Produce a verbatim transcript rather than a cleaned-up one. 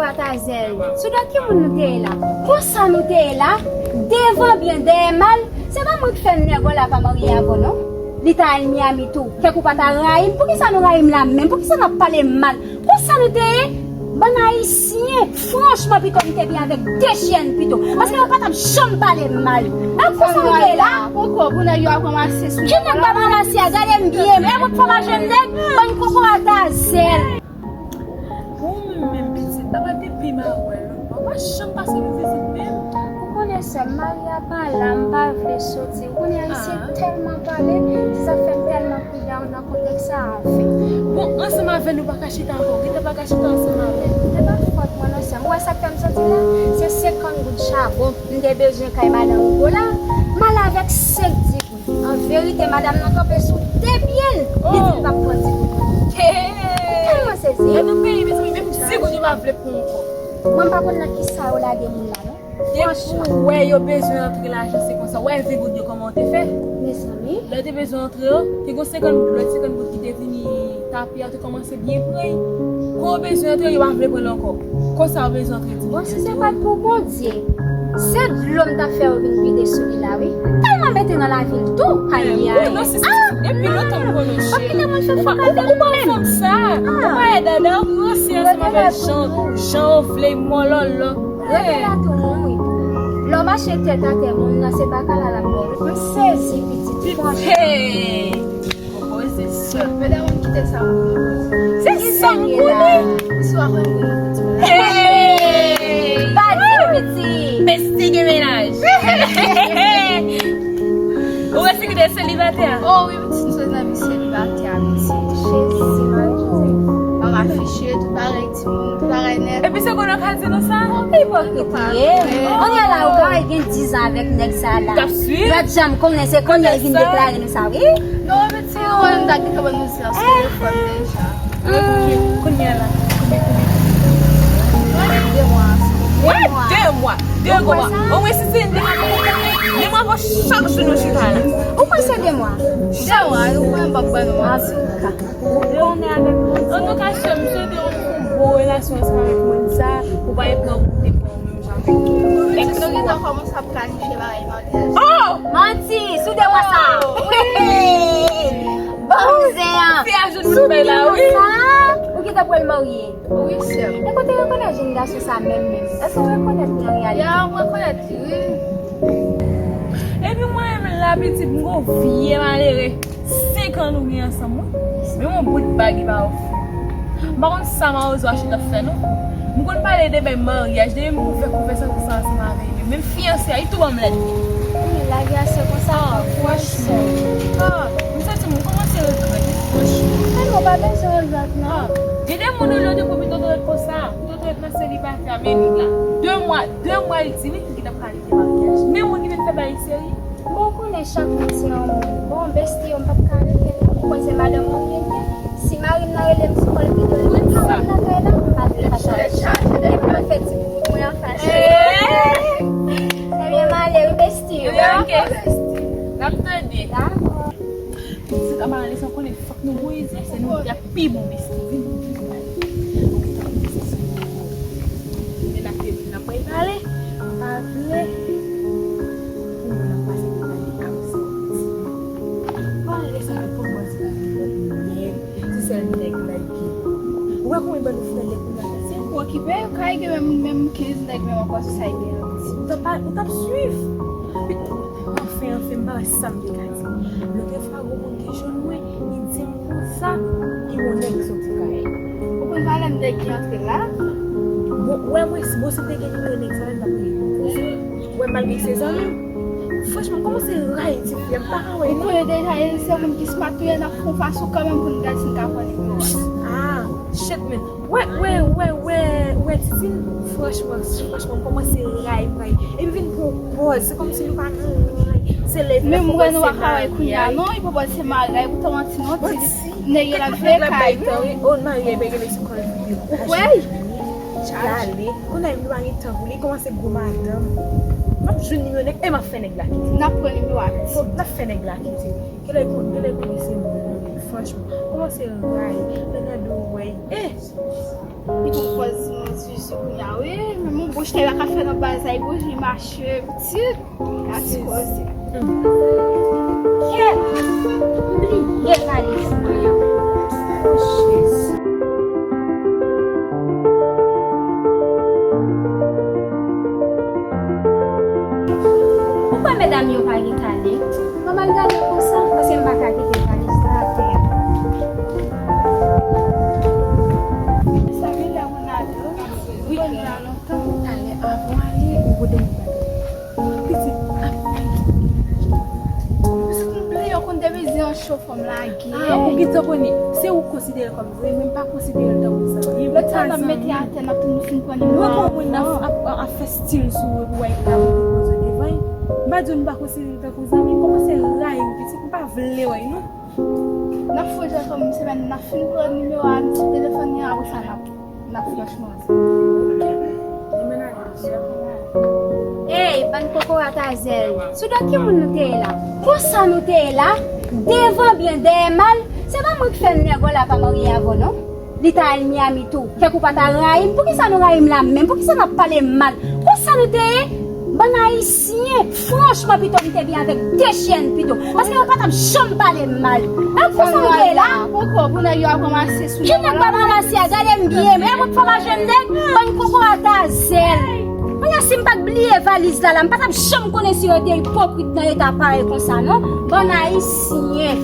Atazèl, sou do ki moun nou te ye la? Konsa nou te ye la, devan byen, dèyè mal. Se pa mwen ki fè nèg w la pa marye avè w non. Li ta al Miami tou. Kèk ou pa ta rayi m. Poukisa nou rayi m la menm? Poukisa n ap pale m mal? Konsa nou te ye? Bann Ayisyen, franchman, pito m te byen avèk de chyen pito. Paske yo pa t ap janm pale m mal. Donk, konsa nou te ye la? Poko, pou nèg yo ap ranmase sou. Ki nèg k ap ranmase a? Gade m byen. E mwen k fè m a jwenn nèg? Bann koko atazèl. Bon, menm pitit, papa depi m a wè l, ou pa janm pase nou vizit menm. Ou konnen sè m, mari a pa la, m pa vle soti. Ou konnen Ayisyen tèlman pale, se sa k fè m tèlman prudan nan kontèks sa a, anfen. Bon, ansanm avè nou pa ka chita ankò, ou gentan pa ka chita ansanm avè l. Se pa fòt mwen non, sè m. Ou wè sa k fè m soti la? Se senkant goud chabon m te bezwen kay madanm Hugo la, m ale avèk senk di An verite, madanm nan kanpe sou de pye l, li di l p ap pran di goud. Ou tèlman sezi. Nan nou peyi, mezanmi, menm di goud yo pa vle pran ankò. Mwen, m pa konn nan kisa yo lage moun la, non. Depi w wè yo bezwen antre lajan, se konsa. W wè di goud yo kòman yo te fè? Mezanmi. Lè yo te bezwen antre yo, te gon senkant goud, lòt senkant goud ki te vini tape a, te kòmanse byen pran. Kon yo bezwen antre, yo pa vle pran l ankò. Konsa yo bezwen antre di. Bon, si se pa t pou Bondye, se dlo m t ap fè yo vin vide sou li la, wi. Tèlman mete nan lavi l tou, ayayay. Wi, non, si, si, depi lontan m konnen w cheri. Ou pa, ou pa, ou pa yon fanm sa. Ou pa e dada, ou ranse ansanm avèk jan, jan w vle, mòlòlò. Rete la tou, non, wi. Lè w mache tèt atè, moun nan se bakala l ap ba w. Mwen sezi, pitit, franchman. Poze sòt. Medam, ou kite sa pou nou. Se sa m konnen. Si w ap antre nou piti. Hey! Pa di piti. Besti gen mennaj. Ou resi kite selibatè a? Oh wi, piti, m sot nan vi selibatè a, piti. Jezi, Mari Jozèf. Mwen afiche, tout bagay timoun, tout bagay nèt. Epi se konnen w ka di nou sa? Ipokrit li ye. Kounye a la, ou ka wè gen diz an avèk nèg sa la. T ap swiv. Yo pa t janm konnen, se kounye a l vin deklare nou sa, wi. Non, men ti Rowan ta gentan ban nou silans telefòn deja. Kounye a la, konbyen, konbyen? Mwen de mwa ansanm. Mwen de mwa. De mwa. Omwen si se de mwa, de mwa pou chak jou nou chita la. Ou kwè se de mwa? De mwa, ou kwè m p ap ban nou manti. Ou konnen avèk manti. Antouka, sè m, m swete w fè yon bon relasyon ansanm avèk moun sa, ou pa gen pran pou de pran ou menm jan avèk li. Epi nou gentan kòmanse ap planifye bagay maryaj. Oh! Manti, sou de mwa sa. Oh, wi. Bon, zen an. Se ajout moun bay la, wi. Sou de mwa sa, ou gentan pral marye. Wi, sè m. E kote w rekonèt jèn gason sa menm, menm? Èske w rekonèt li an reyalite? Ya, m rekonèt li, wi. Epi mwen menm la, pitit, m gon vye malere. Senk an nou gen ansanm, wi. Men yon bout bag li pa ofri. M pa konn sa mawozo achte t ap fè, non. M konn pale de bay maryaj, depi m ouvè kouvè sa, sa ansanm avè li. Menm fiyanse a, li tou ban m lèt. Wi, lage a se konsa, franchman. Ah, m santi m kòmanse regrèt, franchman. Ay, mwen pa bezwen regrèt, non. Ah, gen de moun ou yo te pwofite w ret konsa, ou te ret nan selibatè a, men li la. De mwa, de mwa li di, wi, li t ap pale de maryaj. Men moun ki te fè bay li serye. Bon, ou konnen chak moun se yon moun. Bon, besti, yo, m p ap ka rete la. Ou konn se madanm mwen m genyen. Si mari m nan rele m sou kòl videyo, li di, "Sa w ap nan kay la?" M pa vle pase. Tèt chaje, depi mwen fè ti bout mwen an fache. Ebyen, m ale, wi, besti. Ebyen, ok. N ap tande. Dakò. Pitit, an pa ale san konnen fòk nou bwize, se nou ki ap pi bon, besti. Vin, vin, vin, vin. Vin, n ap pale, n ap pale. M pa vle pou moun ap pase pou gade absent. Pale sa pou mwen, se la fòt mwen. Se sèl nèg la ki. Ou wè konbyen bann frè nèg ou la, se pou okipe yo, kay gen menm, menm kenz nèg menm ankò sou sa yo gen an. Ou t ap, ou t ap swiv. Anfen, anfen, m pa wè sa m te ka di. Lòt fwa, gon moun ki jwenn mwen, li di m konsa, pi bon nèg soti kay. Ou konn valè nèg ki antre la? Bon, wè mwen, si bon, si m te gen nimewo nèg sa, m t ap rele. Wè, malgre se zanmi m, franchman, m kòmanse rayi ti fi a, m pa ka wè li. Ou konnen deja, e se moun ki smart tou ye, n ap fè yon fason kanmenm pou n gade si n ka pran nimewo a. Ah, shit, man. Wè, wè, wè, wè, wè, Titine, franchman, franchman, m kòmanse rayi, rayi. E m vin pran pòz, se kòmsi nou pa nan anyen. Se lè men m wè nou pa ka wè kounye a, non, li pa pòz se marye, pou ta manti, non, Titine. Nèg la vle kay, wi. Oh, marye, bègè, men se kòl vide. Ou kwè? Chale. Kounye a, nou pa gen tan pou li, kòmanse gwo madanm. M ap jwenn nimewo nèg, e m ap fè nèg la kite. N ap pran nimewo a, pitit. N ap fè nèg la kite. Genlè, genlè konnen se moun, franchman. Kòmanse rayi, lè gade w wè, eh! Li pran pòz timoun zuzu kounye a. Monchè, la ka fè nan bazay, bouji mache, pitit. Gad ti koze. Kèt! M bliye valiz mwen an. O Jezi. Ou kwè medam yo pa gen kale? Mwen al gade konsa, paske m pa ka kite valiz la atè a. Sa gen lè moun ale, wi. Talè avan ale, ou kote m pral. Pitit, ap. Pitit, m bliye, ou konn depi zen an cho fò m lage. Ah, ou gentan konnen. Se ou konsidere kòm zanmi, men m pa konsidere l tankou zanmi. Lòt sa, n ap mete atè, n ap tounen fin pran nimewo a. Mwen konn moun ap, ap, ap fè stil sou ou epi w al poze devan l. M pa di w m pa konsidere l tankou zanmi, m kòmanse rayi w, pitit, m pa vle wè w non. N ap fè jan kòm semèn, n ap fin pran nimewo a, n sou telefòn li, apre sa n ap, n ap franchman di. Ey, bann kokorat a zèl. Sou do ki moun nou te ye la? Konsa nou te ye la? Devan byen, dèyè mal? Se pa mwen ki fè nèg w la pa marye avè w non. Li ta al Miami tou. Fèk ou pa ta rayi m. Poukisa nou rayi m la menm? Poukisa n ap pale m mal? Konsa nou te ye? Bann Ayisyen, franchman, pito m te byen avèk de chyen pito. Paske yo pa t ap janm pale m mal. E konsa nou te ye la? Poko, pou nèg yo ap ranmase sou ki nèg k ap ranmase a? Gade m byen, men mwen pa jwenn nèg, bann kokorat a zèl. Kounye a, si m pa t bliye valiz la, la, m pa t ap janm konnen si yo te ipokrit nan eta parèy konsa, non. Bann Ayisyen.